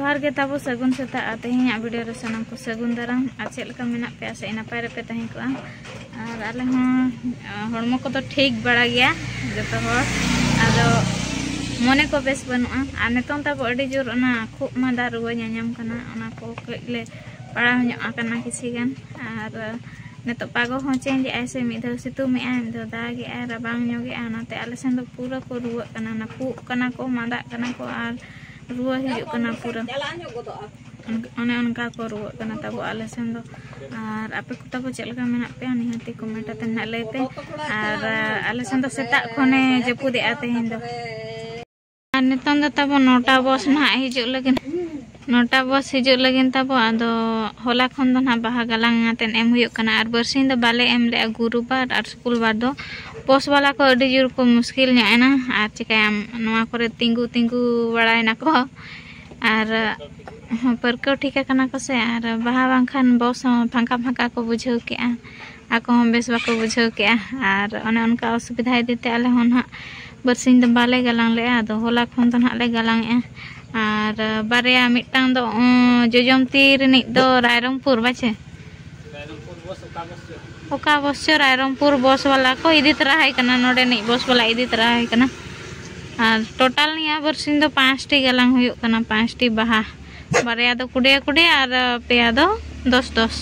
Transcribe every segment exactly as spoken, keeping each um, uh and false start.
ᱡᱚᱦᱟᱨ ᱜᱮ ᱛᱟᱵᱚ, ᱥᱟᱹᱜᱩᱱ ᱥᱮᱛᱟᱜ᱾ ᱟᱨ ᱛᱮᱦᱮᱧᱟᱜ ᱵᱷᱤᱰᱤᱭᱳ ᱨᱮ ᱥᱟᱱᱟᱢ ᱠᱚ ᱥᱟᱹᱜᱩᱱ ᱫᱟᱨᱟᱢ᱾ ᱟᱨ ᱪᱮᱫ ᱞᱮᱠᱟ ᱢᱮᱱᱟᱜ ᱯᱮᱭᱟ? ᱥᱮ ᱱᱟᱯᱟᱭ ᱨᱮᱯᱮ ᱛᱟᱦᱮᱸ ᱠᱚᱜᱼᱟ᱾ ᱟᱨ ᱟᱞᱮ ᱦᱚᱸ, ᱟ, ᱦᱚᱲᱢᱚ ᱠᱚᱫᱚ ᱴᱷᱤᱠ ᱵᱟᱲᱟ ᱜᱮᱭᱟ ᱡᱚᱛᱚ ᱦᱚᱲ, ᱟᱫᱚ ᱢᱚᱱᱮ ᱠᱚ ᱵᱮᱥ ᱵᱟᱹᱱᱩᱜᱼᱟ᱾ ᱟᱨ ᱱᱤᱛᱚᱝ ᱛᱟᱵᱚ ᱟᱹᱰᱤ ᱡᱳᱨ ᱚᱱᱟ ᱠᱷᱩᱜ ᱢᱟᱸᱫᱟ ᱨᱩᱣᱟᱹ ᱧᱟᱧᱟᱢ ᱠᱟᱱᱟ, ᱚᱱᱟ ᱠᱚ ᱠᱟᱹᱡ ᱞᱮ ᱯᱟᱲᱟᱣ ᱧᱚᱜ ᱟᱠᱟᱱᱟ ᱠᱤᱪᱷᱤ ᱜᱟᱱ᱾ ᱟᱨ ᱱᱤᱛᱚᱜ ᱯᱟᱜᱚ ᱦᱚᱸ ᱪᱮᱧᱡᱽ ᱮᱜᱼᱟᱭ ᱥᱮ, ᱢᱤᱫ ᱫᱷᱟᱣ ᱥᱤᱛᱩᱝ ᱮᱜᱼᱟᱭ, ᱢᱤᱫ ᱫᱷᱟᱣ ᱫᱟᱜ ᱮᱜᱼᱟᱭ, ᱨᱟᱵᱟᱝ ᱧᱚᱜ ᱮᱜᱼᱟᱭ, ᱚᱱᱟᱛᱮ ᱟᱞᱮ ᱥᱮᱱ ᱫᱚ ᱯᱩᱨᱟᱹ ᱠᱚ ᱨᱩᱣᱟᱹᱜ ᱠᱟᱱᱟ, ᱚᱱᱟ ᱠᱷᱩᱜ ᱠᱟᱱᱟ ᱠᱚ, ᱢᱟᱸᱫᱟᱜ ᱠᱟᱱᱟ ᱠᱚ, ᱟᱨ ᱨᱩᱣᱟᱹ ᱦᱤᱡᱩᱜ ᱠᱟᱱᱟ ᱯᱩᱨᱟᱹ᱾ ᱚᱱ-, ᱚᱱᱮ ᱚᱱᱠᱟ ᱠᱚ ᱨᱩᱣᱟᱹᱜ ᱠᱟᱱᱟ ᱛᱟᱵᱚ ᱟᱞᱮ ᱥᱮᱱ ᱫᱚ᱾ ᱟᱨ ᱟᱯᱮ ᱠᱚ ᱛᱟᱵᱚ ᱪᱮᱫ ᱞᱮᱠᱟ ᱢᱮᱱᱟᱜ ᱯᱮᱭᱟ? ᱱᱤᱦᱟᱹᱛᱤ ᱠᱚᱢᱮᱱᱴ ᱟᱛᱮ ᱱᱟᱦᱟᱜ ᱞᱟᱹᱭ ᱯᱮ᱾ ᱟᱨ, ᱟ, ᱟᱞᱮ ᱥᱮᱱ ᱫᱚ ᱥᱮᱛᱟᱜ ᱠᱷᱚᱱᱮ ᱡᱟᱹᱯᱩᱫᱮᱜᱼᱟ ᱛᱮᱦᱮᱧ ᱫᱚ᱾ ᱟᱨ ᱱᱤᱛᱚᱝ ᱫᱚ ᱛᱟᱵᱚ ᱱᱚᱴᱟ ᱵᱚᱥ ᱱᱟᱦᱟᱜ ᱦᱤᱡᱩᱜ ᱞᱟᱹᱜᱤᱫ, ᱱᱚᱴᱟ ᱵᱚᱥ ᱦᱤᱡᱩᱜ ᱞᱟᱹᱜᱤᱫ ᱛᱟᱵᱚ᱾ ᱟᱫᱚ ᱦᱚᱞᱟ ᱠᱷᱚᱱ ᱫᱚ ᱱᱟᱦᱟᱜ ᱵᱟᱦᱟ ᱜᱟᱞᱟᱝ ᱟᱛᱮᱫ ᱮᱢ ᱦᱩᱭᱩᱜ ᱠᱟᱱᱟ᱾ ᱟᱨ ᱵᱟᱨᱥᱤᱧ ᱫᱚ ᱵᱟᱞᱮ ᱮᱢ ᱞᱮᱜᱼᱟ, ᱜᱩᱨᱩᱵᱟᱨ ᱟᱨ ᱥᱩᱠᱩᱞᱵᱟᱨ ᱫᱚ᱾ ᱵᱚᱥ ᱵᱟᱞᱟ ᱠᱚ ᱟᱹᱰᱤ ᱡᱳᱨ ᱠᱚ ᱢᱩᱥᱠᱤᱞ ᱧᱚᱜ ᱮᱱᱟ᱾ ᱟᱨ ᱪᱤᱠᱟᱹᱭᱟᱢ, ᱱᱚᱣᱟ ᱠᱚᱨᱮ ᱛᱤᱸᱜᱩ ᱛᱤᱸᱜᱩ ᱵᱟᱲᱟᱭᱮᱱᱟ ᱠᱚ᱾ ᱟᱨ ᱯᱟᱹᱨᱠᱟᱹᱣ ᱴᱷᱤᱠ ᱟᱠᱟᱱᱟ ᱠᱚ ᱥᱮ, ᱟᱨ ᱵᱟᱦᱟ ᱵᱟᱝᱠᱷᱟᱱ ᱵᱚᱥ ᱦᱚᱸ ᱯᱷᱟᱸᱠᱟ ᱯᱷᱟᱸᱠᱟ ᱠᱚ ᱵᱩᱡᱷᱟᱹᱣ ᱠᱮᱜᱼᱟ᱾ ᱟᱠᱚ ᱦᱚᱸ ᱵᱮᱥ ᱵᱟᱠᱚ ᱵᱩᱡᱷᱟᱹᱣ ᱠᱮᱜᱼᱟ᱾ ᱟᱨ ᱚᱱᱮ ᱚᱱᱠᱟ ᱚᱥᱩᱵᱤᱫᱷᱟ ᱤᱫᱤ ᱛᱮ ᱟᱞᱮ ᱦᱚᱸ ᱱᱟᱦᱟᱜ ᱵᱟᱨᱥᱤᱧ ᱫᱚ ᱵᱟᱞᱮ ᱜᱟᱞᱟᱝ ᱞᱮᱜᱼᱟ᱾ ᱟᱫᱚ ᱦᱚᱞᱟ ᱠᱷᱚᱱ ᱫᱚ ᱱᱟᱦᱟᱜ ᱞᱮ ᱜᱟᱞᱟᱝ ᱮᱜᱼᱟ᱾ ᱟᱨ ᱵᱟᱨᱭᱟ, ᱢᱤᱫᱴᱟᱝ ᱫᱚ, ᱚᱸ, ᱡᱚᱡᱚᱢ ᱛᱤ ᱨᱤᱱᱤᱡ ᱫᱚ ᱨᱟᱭᱨᱚᱝᱯᱩᱨ ᱵᱟᱪᱮ? ᱚᱠᱟ ᱵᱚᱥ ᱪᱚ ᱨᱟᱭᱨᱚᱝᱯᱩᱨ ᱵᱚᱥ ᱵᱟᱞᱟ ᱠᱚ ᱤᱫᱤ ᱛᱚᱨᱟ ᱟᱭ ᱠᱟᱱᱟ, ᱱᱚᱰᱮᱱᱤᱡ ᱵᱚᱥ ᱵᱟᱞᱟ ᱤᱫᱤ ᱛᱚᱨᱟ ᱟᱭ ᱠᱟᱱᱟ᱾ ᱟᱨ ᱴᱳᱴᱟᱞ ᱱᱤᱭᱟᱹ ᱵᱟᱨᱥᱤᱧ ᱫᱚ ᱯᱟᱸᱪᱴᱤ ᱜᱟᱞᱟᱝ ᱦᱩᱭᱩᱜ ᱠᱟᱱᱟ, ᱯᱟᱸᱪᱴᱤ ᱵᱟᱦᱟ᱾ ᱵᱟᱨᱭᱟ ᱫᱚ ᱠᱩᱰᱤᱭᱟᱹ ᱠᱩᱰᱤᱭᱟᱹ ᱟᱨ ᱯᱮᱭᱟ ᱫᱚ ᱫᱚᱥ ᱫᱚᱥ᱾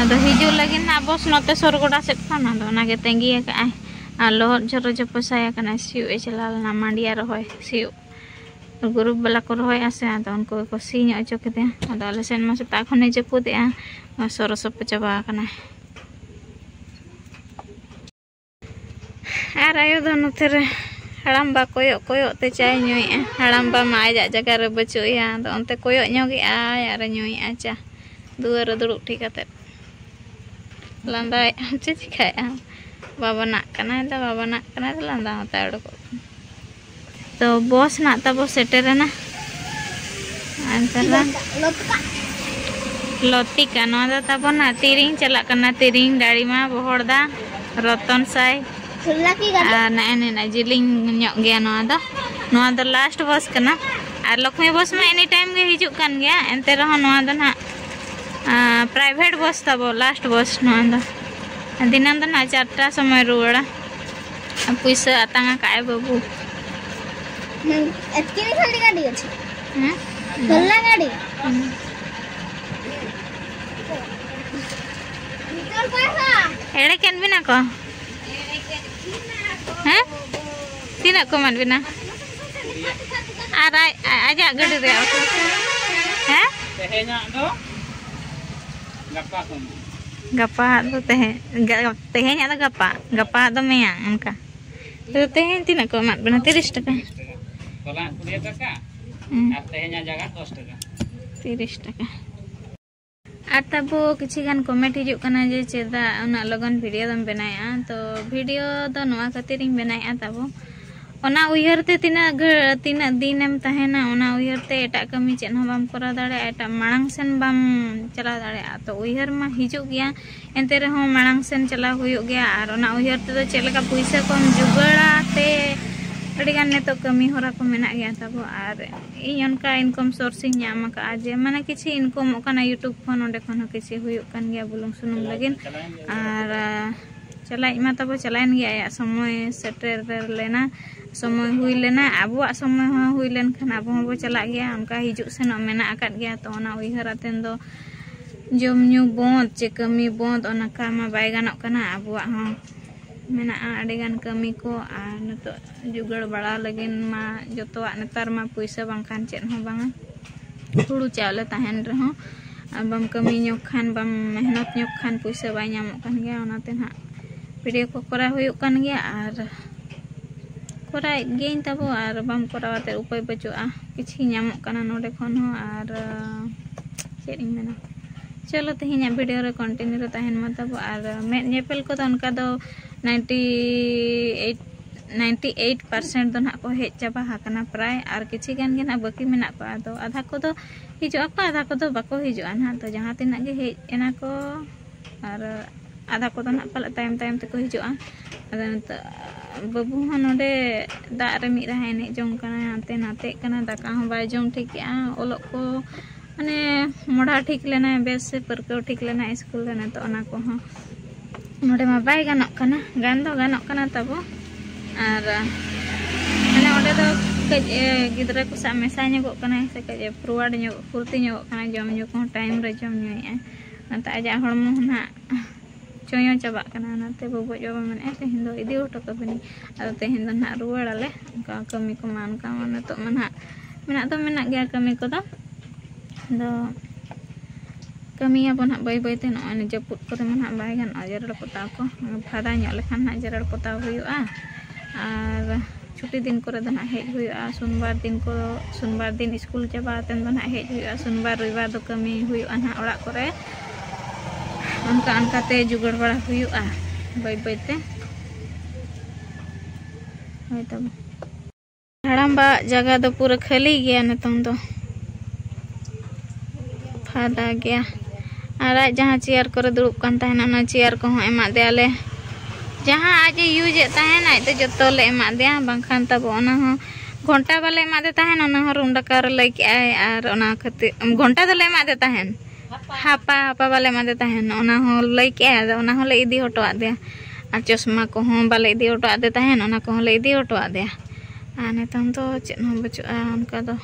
ᱟᱫᱚ ᱦᱤᱡᱩᱜ ᱞᱟᱹᱜᱤᱫ ᱱᱟᱜ ᱵᱚᱥ ᱱᱚᱛᱮ ᱥᱚᱨᱜᱚᱰᱟ ᱥᱮᱫ ᱠᱷᱚᱱ, ᱟᱫᱚ ᱚᱱᱟᱜᱮ ᱛᱟᱺᱜᱤ ᱟᱠᱟᱫᱼᱟᱭ᱾ ᱟᱨ ᱞᱚᱦᱚᱫ ᱡᱷᱚᱨᱚ ᱡᱷᱚᱯᱚ ᱥᱟᱭᱟ ᱠᱟᱱᱟᱭ, ᱥᱤᱭᱳᱜ ᱮ ᱪᱟᱞᱟᱣ ᱞᱮᱱᱟ, ᱢᱟᱸᱰᱤᱭᱟ ᱨᱚᱦᱚᱭ ᱥᱤᱭᱳᱜ᱾ ᱜᱩᱨᱩᱯ ᱵᱟᱞᱟ ᱠᱚ ᱨᱚᱦᱚᱭᱟ ᱥᱮ, ᱟᱫᱚ ᱩᱱᱠᱩ ᱜᱮᱠᱚ ᱥᱤ ᱧᱚᱜ ᱦᱚᱪᱚ ᱠᱮᱫᱮᱭᱟ᱾ ᱟᱫᱚ ᱟᱞᱮ ᱥᱮᱱ ᱢᱟ ᱥᱮᱛᱟᱜ ᱠᱷᱚᱱᱮ ᱡᱟᱹᱯᱩᱫᱮᱜᱼᱟ, ᱥᱚᱨᱚ ᱥᱚᱯᱚ ᱪᱟᱵᱟ ᱟᱠᱟᱱᱟᱭ᱾ ᱟᱨ ᱟᱭᱳ ᱫᱚ ᱱᱚᱛᱮ ᱨᱮ ᱦᱟᱲᱟᱢᱵᱟ ᱠᱚᱭᱚᱜ ᱠᱚᱭᱚᱜ ᱛᱮ ᱪᱟᱭ ᱧᱩᱭᱮᱫᱼᱟ᱾ ᱦᱟᱲᱟᱢᱵᱟ ᱢᱟ ᱟᱡᱟᱜ ᱡᱟᱭᱜᱟ ᱨᱮ ᱵᱟᱹᱪᱩᱜ ᱮᱭᱟ, ᱟᱫᱚ ᱚᱱᱛᱮ ᱠᱚᱭᱚᱜ ᱧᱚᱜᱮᱫᱼᱟᱭ ᱟᱨ ᱮ ᱧᱩᱭᱮᱫᱼᱟ ᱪᱟ᱾ ᱫᱩᱣᱟᱹᱨ ᱨᱮ ᱫᱩᱲᱩᱵ ᱴᱷᱤᱠ ᱠᱟᱛᱮᱫ ᱞᱟᱸᱫᱟᱭᱮᱫᱼᱟ᱾ ᱪᱮᱫ ᱪᱤᱠᱟᱹᱭᱮᱫᱼᱟ? ᱵᱟᱵᱟᱱᱟᱜ ᱠᱟᱱᱟᱭ ᱫᱚ, ᱵᱟᱵᱟᱱᱟᱜ ᱠᱟᱱᱟᱭ ᱫᱚ, ᱞᱟᱸᱫᱟ ᱦᱚᱸᱛᱟᱭ ᱩᱰᱩᱠᱚᱜ ᱠᱟᱱᱟ᱾ ᱛᱚ ᱵᱚᱥ ᱱᱟᱜ ᱛᱟᱵᱚ ᱥᱮᱴᱮᱨᱮᱱᱟ᱾ ᱟᱨ ᱛᱟᱦᱞᱮ ᱞᱚᱛᱤᱠᱟ, ᱱᱚᱣᱟ ᱫᱚ ᱛᱟᱵᱚ ᱱᱟᱜ ᱛᱤᱨᱤᱝ ᱪᱟᱞᱟᱜ ᱠᱟᱱᱟ, ᱛᱤᱨᱤᱝ, ᱰᱟᱲᱤᱢᱟ, ᱵᱚᱦᱚᱲᱫᱟ, ᱨᱚᱛᱚᱱ ᱥᱟᱭ᱾ ᱟᱨ ᱱᱮᱜᱼᱮ ᱱᱤᱱᱟᱹᱜ ᱡᱮᱞᱮᱧ ᱧᱚᱜ ᱜᱮᱭᱟ ᱱᱚᱣᱟ ᱫᱚ᱾ ᱱᱚᱣᱟ ᱫᱚ ᱞᱟᱥᱴ ᱵᱚᱥ ᱠᱟᱱᱟ᱾ ᱟᱨ ᱞᱚᱠᱷᱢᱤ ᱵᱚᱥ ᱢᱟ ᱮᱱᱤ ᱴᱟᱭᱤᱢ ᱜᱮ ᱦᱤᱡᱩᱜ ᱠᱟᱱ ᱜᱮᱭᱟ, ᱮᱱᱛᱮ ᱨᱮᱦᱚᱸ ᱱᱚᱣᱟ ᱫᱚ ᱱᱟᱦᱟᱜ ᱯᱨᱟᱭᱵᱷᱮᱴ ᱵᱚᱥ ᱛᱟᱵᱚ, ᱞᱟᱥᱴ ᱵᱚᱥ ᱱᱚᱣᱟ ᱫᱚ᱾ ᱫᱤᱱᱟᱹᱢ ᱫᱚ ᱱᱟᱦᱟᱜ ᱪᱟᱨᱴᱟ ᱥᱚᱢᱚᱭ ᱨᱩᱣᱟᱹᱲᱟ᱾ ᱯᱩᱭᱥᱟᱹ ᱟᱛᱟᱝ ᱟᱠᱟᱫ ᱟᱭ ᱵᱟᱹᱵᱩ᱾ ᱦᱩᱸ, ᱮᱛᱠᱤ ᱠᱷᱟᱹᱞᱤ ᱜᱟᱹᱰᱤ ᱟᱪᱪᱷᱟ᱾ ᱦᱮᱸ? ᱠᱷᱟᱹᱞᱟ ᱜᱟᱹᱰᱤ᱾ ᱦᱩᱸ᱾ ᱮᱲᱮ ᱠᱮᱫ ᱵᱤᱱᱟ ᱠᱚ? ᱦᱮᱸ? ᱛᱤᱱᱟᱹᱜ ᱠᱚ ᱮᱢᱟᱫ ᱵᱤᱱᱟ? ᱟᱨ ᱟᱡ, ᱟᱡᱟᱜ ᱜᱟᱹᱰᱤ ᱨᱮᱭᱟᱜ ᱚᱴᱳ? ᱦᱮᱸ? ᱛᱮᱦᱮᱧᱟᱜ ᱫᱚ ᱜᱟᱯᱟ ᱥᱚᱢᱚᱭ᱾ ᱜᱟᱯᱟ ᱫᱚ ᱛᱮᱦᱮᱧ, ᱜᱟ-, ᱛᱮᱦᱮᱧᱟᱜ ᱫᱚ ᱜᱟᱯᱟ, ᱜᱟᱯᱟ ᱫᱚ ᱢᱮᱭᱟᱝ, ᱚᱱᱠᱟ᱾ ᱛᱚ, ᱛᱮᱦᱮᱧ ᱛᱤᱱᱟᱹᱜ ᱠᱚ ᱮᱢᱟᱫ ᱵᱮᱱᱟ? ᱛᱤᱨᱤᱥ ᱴᱟᱠᱟ᱾ ᱦᱚᱞᱟ ᱠᱩᱲᱤ ᱴᱟᱠᱟ ᱦᱩᱸ᱾ ᱟᱨ ᱛᱮᱦᱮᱧᱟᱜ ᱡᱟᱭᱜᱟ ᱫᱚᱥ ᱴᱟᱠᱟ᱾ ᱛᱤᱨᱤᱥ ᱴᱟᱠᱟ᱾ ᱟᱨ ᱛᱟᱵᱚ ᱠᱤᱪᱷᱤ ᱜᱟᱱ comment ᱦᱤᱡᱩᱜ ᱠᱟᱱᱟ ᱡᱮ, "ᱪᱮᱫᱟᱜ ᱩᱱᱟᱹᱜ ᱞᱚᱜᱚᱱ video ᱫᱚᱢ ᱵᱮᱱᱟᱣᱮᱫᱼᱟ?" ᱛᱚ, video ᱫᱚ ᱱᱚᱣᱟ ᱠᱷᱟᱹᱛᱤᱨ ᱤᱧ ᱵᱮᱱᱟᱣᱮᱫᱼᱟ ᱛᱟᱵᱚ, ᱚᱱᱟ ᱩᱭᱦᱟᱹᱨ ᱛᱮ ᱛᱤᱱᱟᱹᱜ ᱜᱷᱟᱹ-, ᱛᱤᱱᱟᱹᱜ ᱫᱤᱱᱮᱢ ᱛᱟᱦᱮᱱᱟ, ᱚᱱᱟ ᱩᱭᱦᱟᱹᱨ ᱛᱮ ᱮᱴᱟᱜ ᱠᱟᱹᱢᱤ ᱪᱮᱫ ᱦᱚᱸ ᱵᱟᱢ ᱠᱚᱨᱟᱣ ᱫᱟᱲᱮᱭᱟᱜᱼᱟ, ᱮᱴᱟᱜ ᱢᱟᱲᱟᱝ ᱥᱮᱱ ᱵᱟᱢ ᱪᱟᱞᱟᱣ ᱫᱟᱲᱮᱭᱟᱜᱼᱟ᱾ ᱛᱚ, ᱩᱭᱦᱟᱹᱨ ᱢᱟ ᱦᱤᱡᱩᱜ ᱜᱮᱭᱟ, ᱮᱱᱛᱮ ᱨᱮᱦᱚᱸ ᱢᱟᱲᱟᱝ ᱥᱮᱱ ᱪᱟᱞᱟᱣ ᱦᱩᱭᱩᱜ ᱜᱮᱭᱟ᱾ ᱟᱨ ᱚᱱᱟ ᱩᱭᱦᱟᱹᱨ ᱛᱮᱫᱚ ᱪᱮᱫ ᱞᱮᱠᱟ ᱯᱩᱭᱥᱟᱹ ᱠᱚᱢ ᱡᱩᱜᱟᱹᱲᱟ ᱛᱮ ᱟᱹᱰᱤᱜᱟᱱ ᱱᱤᱛᱚᱜ ᱠᱟᱹᱢᱤ ᱦᱚᱨᱟ ᱠᱚ ᱢᱮᱱᱟᱜ ᱜᱮᱭᱟ ᱛᱟᱵᱚ᱾ ᱟᱨ ᱤᱧ ᱚᱱᱠᱟ income source ᱤᱧ ᱧᱟᱢ ᱟᱠᱟᱫᱼᱟ ᱡᱮ, ᱢᱟᱱᱮ, ᱠᱤᱪᱷᱤ incomeᱚᱜ ᱠᱟᱱᱟ YouTube ᱠᱷᱚᱱ, ᱚᱸᱰᱮ ᱠᱷᱚᱱ ᱦᱚᱸ ᱠᱤᱪᱷᱤ ᱦᱩᱭᱩᱜ ᱠᱟᱱ ᱜᱮᱭᱟ ᱵᱩᱞᱩᱝ ᱥᱩᱱᱩᱢ ᱞᱟᱹᱜᱤᱫ᱾ ᱟᱨ, ᱟ, ᱪᱟᱞᱟᱜ ᱢᱟ ᱛᱟᱵᱚ ᱪᱟᱞᱟᱣᱮᱱ ᱜᱮ, ᱟᱭᱟᱜ ᱥᱚᱢᱚᱭ ᱥᱮᱴᱮᱨ ᱞᱮᱱᱟ, ᱥᱚᱢᱚᱭ ᱦᱩᱭ ᱞᱮᱱᱟ, ᱟᱵᱚᱣᱟᱜ ᱥᱚᱢᱚᱭ ᱦᱚᱸ ᱦᱩᱭ ᱞᱮᱱᱠᱷᱟᱱ ᱟᱵᱚ ᱦᱚᱸᱵᱚ ᱪᱟᱞᱟᱜ ᱜᱮᱭᱟ᱾ ᱚᱱᱠᱟ ᱦᱤᱡᱩᱜ ᱥᱮᱱᱚᱜ ᱢᱮᱱᱟᱜ ᱟᱠᱟᱫ ᱜᱮᱭᱟ, ᱛᱚ ᱚᱱᱟ ᱩᱭᱦᱟᱹᱨ ᱟᱛᱮᱱ ᱫᱚ ᱡᱚᱢ ᱧᱩ ᱵᱚᱱᱫ ᱪᱮ ᱠᱟᱹᱢᱤ ᱵᱚᱱᱫ, ᱚᱱᱠᱟ ᱢᱟ ᱵᱟᱭ ᱜᱟᱱᱚᱜ ᱠᱟᱱᱟ᱾ ᱟᱵᱚᱣᱟᱜ ᱦᱚᱸ ᱢᱮᱱᱟᱜᱼᱟ ᱟᱹᱰᱤᱜᱟᱱ ᱠᱟᱹᱢᱤ ᱠᱚ, ᱟᱨ ᱱᱤᱛᱚᱜ ᱡᱩᱜᱟᱹᱲ ᱵᱟᱲᱟ ᱞᱟᱹᱜᱤᱫ ᱢᱟ ᱡᱚᱛᱚᱣᱟᱜ ᱱᱮᱛᱟᱨ ᱢᱟ ᱯᱩᱭᱥᱟᱹ ᱵᱟᱝᱠᱷᱟᱱ ᱪᱮᱫ ᱦᱚᱸ ᱵᱟᱝᱟ᱾ ᱦᱩᱲᱩ ᱪᱟᱣᱞᱮ ᱛᱟᱦᱮᱱ ᱨᱮᱦᱚᱸ, ᱟᱨ ᱵᱟᱢ ᱠᱟᱹᱢᱤ ᱧᱚᱜ ᱠᱷᱟᱱ, ᱵᱟᱢ ᱢᱮᱦᱱᱚᱛ ᱧᱚᱜ ᱠᱷᱟᱱ ᱯᱩᱭᱥᱟᱹ ᱵᱟᱭ ᱧᱟᱢᱚᱜ ᱠᱟᱱ ᱜᱮᱭᱟ᱾ ᱚᱱᱟᱛᱮ ᱱᱟᱦᱟᱜ video ᱠᱚ ᱠᱚᱨᱟᱣ ᱦᱩᱭᱩᱜ ᱠᱟᱱ ᱜᱮᱭᱟ, ᱟᱨ ᱠᱚᱨᱟᱣᱮᱫ ᱜᱤᱭᱟᱹᱧ ᱛᱟᱵᱚ, ᱟᱨ ᱵᱟᱢ ᱠᱚᱨᱟᱣ ᱟᱛᱮ ᱩᱯᱟᱹᱭ ᱵᱟᱹᱪᱩᱜᱼᱟ᱾ ᱠᱤᱪᱷᱤ ᱧᱟᱢᱚᱜ ᱠᱟᱱᱟ ᱱᱚᱰᱮ ᱠᱷᱚᱱ ᱦᱚᱸ, ᱟᱨ ᱪᱮᱫ ᱤᱧ ᱢᱮᱱᱟ, ᱪᱚᱞᱚ ᱛᱮᱦᱮᱧᱟᱜ video ᱨᱮ continue ᱨᱮ ᱛᱟᱦᱮᱱ ᱢᱟ ᱛᱟᱵᱚ᱾ ᱟᱨ ᱢᱮᱫ ᱧᱮᱯᱮᱞ ᱠᱚᱫᱚ ᱚᱱᱠᱟ ᱫᱚ ninety eight, ninety eight percent ᱫᱚ ᱱᱟᱦᱟᱜ ᱠᱚ ᱦᱮᱡ ᱪᱟᱵᱟ ᱟᱠᱟᱱᱟ ᱯᱨᱟᱭ, ᱟᱨ ᱠᱤᱪᱷᱤ ᱜᱟᱱ ᱜᱮ ᱱᱟᱦᱟᱜ ᱵᱟᱹᱠᱤ ᱢᱮᱱᱟᱜ ᱠᱚᱣᱟ᱾ ᱟᱫᱚ ᱟᱫᱷᱟ ᱠᱚᱫᱚ ᱦᱤᱡᱩᱜ ᱟᱠᱚ, ᱟᱫᱷᱟ ᱠᱚᱫᱚ ᱵᱟᱠᱚ ᱦᱤᱡᱩᱜᱼᱟ ᱱᱟᱦᱟᱜ᱾ ᱛᱚ ᱡᱟᱦᱟᱸ ᱛᱤᱱᱟᱹᱜ ᱜᱮ ᱦᱮᱡ ᱮᱱᱟ ᱠᱚ, ᱟᱨ ᱟᱫᱷᱟ ᱠᱚᱫᱚ ᱱᱟᱜ ᱯᱟᱞᱮ ᱛᱟᱭᱚᱢ ᱛᱟᱭᱚᱢ ᱛᱮᱠᱚ ᱦᱤᱡᱩᱜᱼᱟ᱾ ᱟᱫᱚ ᱱᱤᱛᱚᱜ ᱵᱟᱹᱵᱩ ᱦᱚᱸ ᱱᱚᱰᱮ ᱫᱟᱜ ᱨᱮ ᱢᱤᱫ ᱨᱟᱦᱟ ᱮᱱᱮᱡ ᱡᱚᱝ ᱠᱟᱱᱟᱭ, ᱦᱟᱱᱛᱮ ᱱᱟᱛᱮᱜ ᱠᱟᱱᱟ, ᱫᱟᱠᱟ ᱦᱚᱸ ᱵᱟᱭ ᱡᱚᱢ ᱴᱷᱤᱠᱮᱜᱼᱟ, ᱚᱞᱚᱜ ᱠᱚ ᱢᱟᱱᱮ ᱢᱚᱰᱷᱟ ᱴᱷᱤᱠ ᱞᱮᱱᱟᱭ, ᱵᱮᱥ ᱮ ᱯᱟᱹᱨᱠᱟᱹᱣ ᱴᱷᱤᱠ ᱞᱮᱱᱟᱭ ᱥᱠᱩᱞ ᱨᱮ᱾ ᱱᱤᱛᱚᱜ ᱚᱱᱟ ᱠᱚᱦᱚᱸ ᱱᱚᱰᱮ ᱢᱟ ᱵᱟᱭ ᱜᱟᱱᱚᱜ ᱠᱟᱱᱟ, ᱜᱟᱱ ᱫᱚ ᱜᱟᱱᱚᱜ ᱠᱟᱱᱟ ᱛᱟᱵᱚ᱾ ᱟᱨ ᱢᱟᱱᱮ ᱚᱸᱰᱮ ᱫᱚ ᱠᱟᱹᱡ ᱮ, ᱜᱤᱫᱽᱨᱟᱹ ᱠᱚ ᱥᱟᱶ ᱢᱮᱥᱟ ᱧᱚᱜᱚᱜ ᱠᱟᱱᱟᱭ ᱥᱮ ᱠᱟᱹᱡ ᱮ ᱯᱷᱚᱨᱣᱟᱨᱰ ᱧᱚᱜ, ᱯᱷᱩᱨᱛᱤ ᱧᱚᱜᱚᱜ ᱠᱟᱱᱟᱭ, ᱡᱚᱢ ᱧᱩ ᱠᱚᱦᱚᱸ ᱴᱟᱭᱤᱢ ᱨᱮ ᱡᱚᱢ ᱧᱩᱭᱮᱫᱼᱟᱭ᱾ ᱚᱱᱟᱛᱮ ᱟᱡᱟᱜ ᱦᱚᱲᱢᱚ ᱦᱚᱸ ᱱᱟᱦᱟᱜ ᱪᱚᱭᱚ ᱪᱟᱵᱟᱜ ᱠᱟᱱᱟ᱾ ᱚᱱᱟᱛᱮ ᱵᱟᱵᱩ ᱟᱡ ᱵᱟᱵᱟ ᱢᱮᱱᱮᱫᱼᱟ, "ᱛᱮᱦᱮᱧ ᱫᱚ ᱤᱫᱤ ᱦᱚᱴᱚ ᱠᱟᱵᱤᱱᱟᱹᱧ, ᱟᱫᱚ ᱛᱮᱦᱮᱧ ᱫᱚ ᱱᱟᱦᱟᱜ ᱨᱩᱣᱟᱹᱲ ᱟᱞᱮ, ᱚᱱᱠᱟ ᱠᱟᱹᱢᱤ ᱠᱚᱢᱟ ᱚᱱᱠᱟ ᱢᱟ ᱱᱤᱛᱚᱜ ᱢᱟ ᱱᱟᱦᱟᱜ ᱢᱮᱱᱟᱜ ᱫᱚ ᱢᱮᱱᱟᱜ ᱜᱮᱭᱟ ᱠᱟᱹᱢᱤ ᱠᱚᱫᱚ, ᱟᱫᱚ ᱠᱟᱹᱢᱤᱭᱟᱵᱚᱱ ᱦᱟᱸᱜ ᱵᱟᱹᱭ ᱵᱟᱹᱭᱛᱮ᱾ ᱱᱚᱜᱼᱚᱭ ᱱᱤᱭᱟᱹ ᱡᱟᱹᱯᱩᱫ ᱠᱚᱨᱮ ᱢᱟ ᱱᱟᱦᱟᱜ ᱵᱟᱭ ᱜᱟᱱᱚᱜᱼᱟ ᱡᱮᱨᱮᱲ ᱯᱚᱛᱟᱣ ᱠᱚ, ᱯᱷᱟᱫᱟ ᱧᱚᱜ ᱞᱮᱠᱷᱟᱱ ᱱᱟᱦᱟᱜ ᱡᱮᱨᱮᱲ ᱯᱚᱛᱟᱣ ᱦᱩᱭᱩᱜᱼᱟ᱾ ᱟᱨ ᱪᱷᱩᱴᱤ ᱫᱤᱱ ᱠᱚᱨᱮ ᱫᱚ ᱱᱟᱦᱟᱜ ᱦᱮᱡ ᱦᱩᱭᱩᱜᱼᱟ, ᱥᱳᱢᱵᱟᱨ ᱫᱤᱱ ᱠᱚ, ᱥᱳᱢᱵᱟᱨ ᱫᱤᱱ ᱥᱠᱩᱞ ᱪᱟᱵᱟ ᱠᱟᱛᱮᱫ ᱫᱚ ᱱᱟᱦᱟᱜ ᱦᱮᱡ ᱦᱩᱭᱩᱜᱼᱟ, ᱥᱳᱢᱵᱟᱨ ᱨᱚᱵᱤᱵᱟᱨ ᱫᱚ ᱠᱟᱹᱢᱤ ᱦᱩᱭᱩᱜᱼᱟ ᱱᱟᱦᱟᱜ ᱚᱲᱟᱜ ᱠᱚᱨᱮ᱾ ᱚᱱᱠᱟ ᱚᱱᱠᱟᱛᱮ ᱡᱩᱜᱟᱹᱲ ᱵᱟᱲᱟ ᱦᱩᱭᱩᱜᱼᱟ ᱵᱟᱹᱭ ᱵᱟᱹᱭᱛᱮ᱾ ᱦᱳᱭ ᱛᱚᱵᱮ᱾ ᱦᱟᱲᱟᱢᱵᱟᱜ ᱡᱟᱭᱜᱟ ᱫᱚ ᱯᱩᱨᱟᱹ ᱠᱷᱟᱹᱞᱤ ᱜᱮᱭᱟ ᱱᱤᱛᱚᱝ ᱫᱚ, ᱯᱷᱟᱫᱟ ᱜᱮᱭᱟ᱾ ᱟᱨ ᱟᱡ ᱡᱟᱦᱟᱸ ᱪᱮᱭᱟᱨ ᱠᱚᱨᱮ ᱫᱩᱲᱩᱵ ᱠᱟᱱ ᱛᱟᱦᱮᱱᱟ, ᱚᱱᱟ ᱪᱮᱭᱟᱨ ᱠᱚᱦᱚᱸ ᱮᱢᱟᱫ ᱫᱮᱭᱟᱞᱮ᱾ ᱡᱟᱦᱟᱸ ᱟᱡ ᱮ ᱤᱭᱩᱡᱮᱫ ᱛᱟᱦᱮᱱ, ᱟᱡ ᱫᱚ ᱡᱚᱛᱚ ᱞᱮ ᱮᱢᱟᱫ ᱫᱮᱭᱟ, ᱵᱟᱝᱠᱷᱟᱱ ᱛᱟᱵᱚ ᱚᱱᱟ ᱦᱚᱸ ᱜᱷᱚᱱᱴᱟ ᱵᱟᱞᱮ ᱮᱢᱟᱫᱮ ᱛᱟᱦᱮᱱ, ᱚᱱᱟ ᱦᱚᱸ ᱨᱩᱢ ᱰᱟᱠᱟᱣ ᱨᱮ ᱞᱟᱹᱭ ᱠᱮᱜᱼᱟᱭ᱾ ᱟᱨ ᱚᱱᱟ ᱠᱷᱟᱹᱛᱤᱨ ᱜᱷᱚᱱᱴᱟ ᱫᱚᱞᱮ ᱮᱢᱟᱫᱮ ᱛᱟᱦᱮᱱ, ᱦᱟᱯᱟ ᱦᱟᱯᱟ ᱵᱟᱞᱮ ᱮᱢᱟᱫᱮ ᱛᱟᱦᱮᱱ, ᱚᱱᱟ ᱦᱚᱸ ᱞᱟᱹᱭ ᱠᱮᱜᱼᱟᱭ᱾ ᱟᱫᱚ ᱚᱱᱟ ᱦᱚᱸᱞᱮ ᱤᱫᱤ ᱦᱚᱴᱚᱣᱟᱫ ᱫᱮᱭᱟ᱾ ᱟᱨ ᱪᱚᱥᱢᱟ ᱠᱚᱦᱚᱸ ᱵᱟᱞᱮ ᱤᱫᱤ ᱦᱚᱴᱚᱣᱟᱫ ᱫᱮ ᱛᱟᱦᱮᱱ, ᱚᱱᱟ ᱠᱚᱦᱚᱸ ᱞᱮ ᱤᱫᱤ ᱦᱚᱴᱚᱣᱟᱫ ᱫᱮᱭᱟ᱾ ᱟᱨ ᱱᱤᱛᱚᱝ ᱫᱚ ᱪᱮᱫ ᱦᱚᱸ ᱵᱟᱹᱪᱩᱜᱼᱟ ᱚᱱᱠᱟ ᱫᱚ,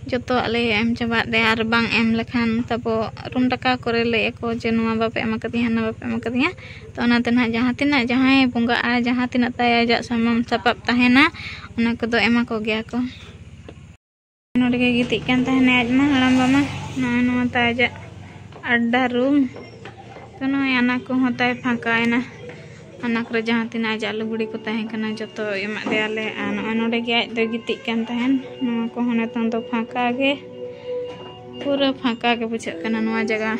ᱡᱚᱛᱚᱣᱟᱜ ᱞᱮ ᱮᱢ ᱪᱟᱵᱟᱫ ᱫᱮᱭᱟ᱾ ᱟᱨ ᱵᱟᱝ ᱮᱢ ᱞᱮᱠᱷᱟᱱ ᱛᱟᱵᱚ ᱨᱩᱢ ᱰᱟᱠᱟᱣ ᱠᱚᱨᱮ ᱞᱟᱹᱭ ᱟᱠᱚ ᱡᱮ ᱱᱚᱣᱟ ᱵᱟᱯᱮ ᱮᱢ ᱟᱠᱟᱫᱤᱧᱟ, ᱦᱟᱱᱟ ᱵᱟᱯᱮ ᱮᱢ ᱟᱠᱟᱫᱤᱧᱟ᱾ ᱛᱚ ᱚᱱᱟᱛᱮ ᱱᱟᱦᱟᱜ ᱡᱟᱦᱟᱸ ᱛᱤᱱᱟᱹᱜ ᱡᱟᱦᱟᱸᱭ ᱵᱚᱸᱜᱟᱜᱼᱟ, ᱡᱟᱦᱟᱸ ᱛᱤᱱᱟᱹᱜ ᱛᱟᱭ ᱟᱡᱟᱜ ᱥᱟᱢᱟᱱ ᱥᱟᱯᱟᱵ ᱛᱟᱦᱮᱱᱟ, ᱚᱱᱟ ᱠᱚᱫᱚ ᱮᱢᱟ ᱠᱚ ᱜᱮᱭᱟ ᱠᱚ᱾ ᱱᱚᱰᱮ ᱜᱮ ᱜᱤᱛᱤᱡ ᱠᱟᱱ ᱛᱟᱦᱮᱱᱟᱭ ᱟᱡ ᱢᱟ, ᱦᱟᱲᱟᱢ ᱵᱟ ᱢᱟ᱾ ᱱᱚᱜᱼᱚᱭ ᱱᱚᱣᱟ ᱛᱟᱭ ᱟᱡᱟᱜ ᱟᱰᱰᱟ ᱨᱩᱢ᱾ ᱛᱚ ᱱᱚᱜᱼᱚᱭ ᱟᱱᱟ ᱠᱚᱦᱚᱸ ᱛᱟᱭ ᱯᱷᱟᱸᱠᱟᱭᱮᱱᱟ᱾ ᱟᱱᱟ ᱠᱚᱨᱮ ᱡᱟᱦᱟᱸ ᱛᱤᱱᱟᱹᱜ ᱟᱡᱟᱜ ᱞᱩᱜᱽᱲᱤ ᱠᱚ ᱛᱟᱦᱮᱸ ᱠᱟᱱᱟ, ᱡᱚᱛᱚ ᱮᱢᱟᱫ ᱫᱮᱭᱟᱞᱮ᱾ ᱟᱨ ᱱᱚᱜᱼᱚᱭ ᱱᱚᱰᱮ ᱜᱮ ᱟᱡ ᱫᱚᱭ ᱜᱤᱛᱤᱡ ᱠᱟᱱ ᱛᱟᱦᱮᱱ᱾ ᱱᱚᱣᱟ ᱠᱚᱦᱚᱸ ᱱᱤᱛᱚᱝ ᱫᱚ ᱯᱷᱟᱸᱠᱟ ᱜᱮ, ᱯᱩᱨᱟᱹ ᱯᱷᱟᱸᱠᱟ ᱜᱮ ᱵᱩᱡᱷᱟᱹᱜ ᱠᱟᱱᱟ ᱱᱚᱣᱟ ᱡᱟᱭᱜᱟ᱾